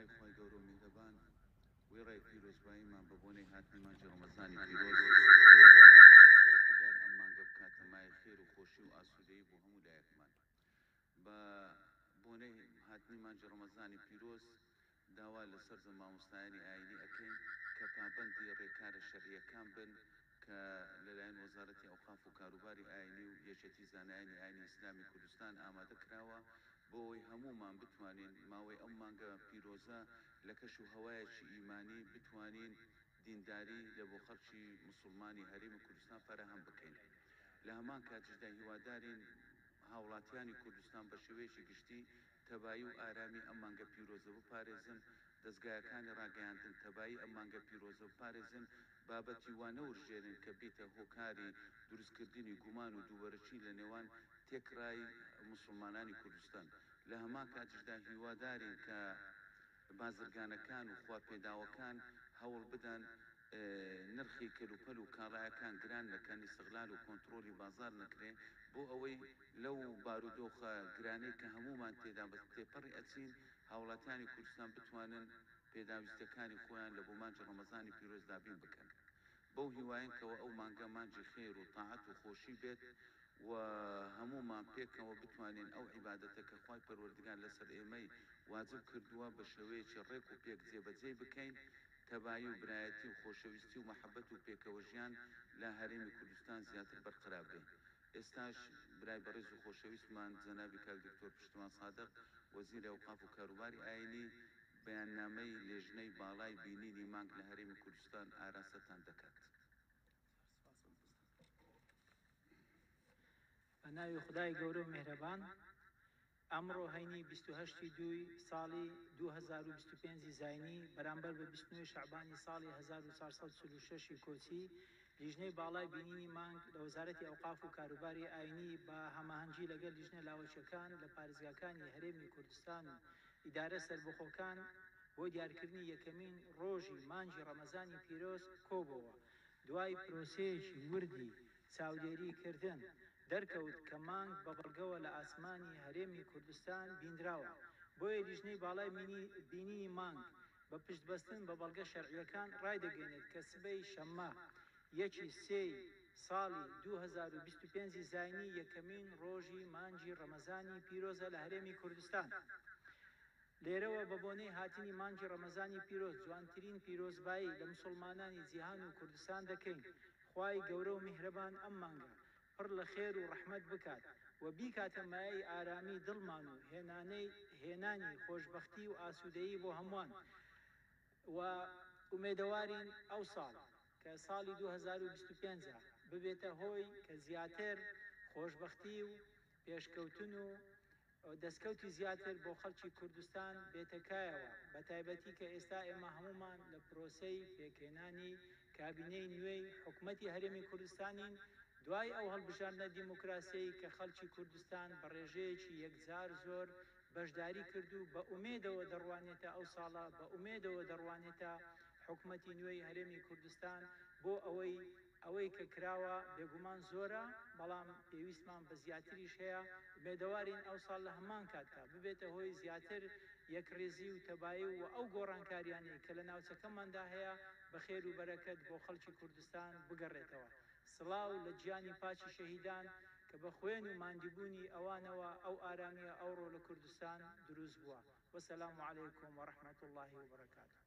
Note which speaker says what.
Speaker 1: ناوی خوای گەورە و میهرەبان، وێڕای پیرۆزباییمان بە بۆنەی هاتنی مانگی ڕەمەزانی پیرۆز، هیوادارین خوای پەروەردگار ئەم مانگە بکاتە مایەی خێر و خۆشی و ئاسوودەیی بۆ هەموو لایەکمان. بە بۆنەی هاتنی مانگی ڕەمەزانی پیرۆز، داوا لە سەرجەم مامۆستایانی ئایینی ئەکەین کە پابەندی ڕێکارە شەرعییەکان بن کە لەلایەن وەزارەتی ئەوقاف و کاروباری ئایینی و یەکێتی زانایانی ئایینی ئیسلامی کوردستان ئامادە کراوە بۆ ئەوەی هەموومان بتوانین ماوەی ئەم مانگە پیرۆزە لە کەش و هەوایەکی ئیمانی بتوانین دینداری لە بۆ خەڵکی موسوڵمانی هەرێمی کوردستان فەراهەم بکەین. لە هەمان کاتیشدا هیوادارین هاوڵاتیانی کوردستان بە شێوەیەکی گشتی تەبایی و ئارامی ئەم مانگە پیرۆزە بپارێزن، دەزگایەکانی ڕاگەیاندن تەبایی ئەم مانگە پیرۆزە بپارێزن، بابەتی وا نەورژێنن کە بیتە هۆکاری دروستکردنی گومان و دووبەرەکی لە نێوان تێکڕای موسوڵمانانی کوردستان. لە هەمان کاتیشدا هیوادارین کە بازرگانەکان و خواپێداوەکان هەوڵ بدەن نرخی کەلوپەل و کاڵایەکان گران نەکەن، ئیستغلال و کۆنتڕۆلی بازاڕ نەکرێ، بۆ ئەوەی لەو بارودۆخە گرانەی کە هەموومان تێدا بە تێپەڕی ئەچین، هاوڵاتیانی کوردستان بتوانن پێداویستیەکانی خۆیان لە بۆ مانگی ڕەمەزانی پیرۆز دابین بکەن. بەو هیوایەن کەوە ئەو مانگە مانگی خێر و تاعەت و خۆشی بێت و هەموومان پێکەوە بتوانین ئەو عیبادەتە کە خوای پەروەردگار لەسەر ئێمەی واجب کردووە بە شێوەیەکی ڕێک و پێک جێبەجێی بکەین، تەبایی و برایەتی و خۆشەویستی و مەحەبەت و پێکەوەژیان لە هەرێمی کوردستان زیاتر بەرقەرار بێ. ئێستاش برای بەڕێز و خۆشەویستمان جەنابی کاک دکتۆر پشتیوان سادق وەزیری ئەوقاف و کاروباری ئایینی بەیاننامەی لێژنەی باڵای بینینی مانگ لە هەرێمی کوردستان ئاراستەتان دەکات.
Speaker 2: بە ناوی خودای گەورە و میهرەبان. ئەمڕۆ هەینی 28 ی دووی ساڵی 2025 ی زاینی بەرامبەر بە 29 ی شەعبانی ساڵی 1446 ی کۆچی، لیژنەی باڵای بینینی مانگ لە وەزارەتی ئەوقاف و کاروباری ئاینی بە هەماهەنگی لەگەڵ لیژنە لاوەکیەکان لە پارێزگاکانی هەرێمی کوردستان و ئیدارە سەربەخۆکان بۆ دیارکردنی یەکەمین ڕۆژی مانگی ڕەمەزانی پیرۆز کۆبۆوە. دوای پرۆسەیەکی وردی چاودێری کردن، دەرکەوت کە مانگ بە بەڵگەوە لە ئاسمانی هەرێمی کوردستان بینراوە، بۆیە لیژنەی باڵای بینینی مانگ بە پشتبەستن بە بەڵگە شەرعییەکان ڕایدەگەیەنێت کە سبەی شەممە یەکی سێی ساڵی 2025 ی زاینی یەکەمین ڕۆژی مانگی ڕەمەزانی پیرۆزە لە هەرێمی کوردستان. لێرەوە بە بۆنەی هاتنی مانگی ڕەمەزانی پیرۆز جوانترین پیرۆزبایی لە مسوڵمانانی جیهان و کوردستان دەکەین، خوای گەورە و میهرەبان ئەم مانگە پڕ لە خێر و ڕەحمەت بکات و بیکاتە مایەی ئارامی دڵمان و هێنانەی هێنانی خۆشبەختی و ئاسوودەیی بۆ هەمووان و ئومێدەوارین ئەوساڵ کە ساڵی 2025 ە ببێتە هۆی کە زیاتر خۆشبەختی و پێشکەوتن و دەستکەوتی زیاتر بۆ خەڵکی کوردستان بێتە کایەوە، بەتایبەتی کە ئێستا ئێمە هەموومان لە پرۆسەی پێکهێنانی کابینەی نوێی حکومەتی هەرێمی کوردستانین، دوای ئەو هەڵبژاردنە دیموکراسیەی کە خەڵکی کوردستان بە ڕێژەیەکی یەکجار زۆر بەشداری کرد و بە ئومێدەوە دەڕوانێتە ئەو ساڵە، بە ئومێدەوە دەڕوانێتە حکومەتی نوێی هەرێمی کوردستان بۆ ئەوەی ئەوەی کە کراوە بێگومان زۆرە، بەڵام پێویستمان بە زیاتریش هەیە، ئومێدەوارین ئەوساڵ لە هەمان کاتدا ببێتە هۆی زیاتر یەکڕیزی و تەبایی و ئەو گۆڕانکاریانەی کە لە ناوچەکەماندا هەیە بە خێر و بەرەکەت بۆ خەڵکی کوردستان بگەڕێتەوە. سڵاو لە گیانی پاکی شەهیدان کە بە خوێن و ماندیبوونی ئەوانەوە ئەو ئارامییە ئەوڕۆ لە کوردستان دروست بووە. وسلام علیکم ورحمە اللە وبرکاته.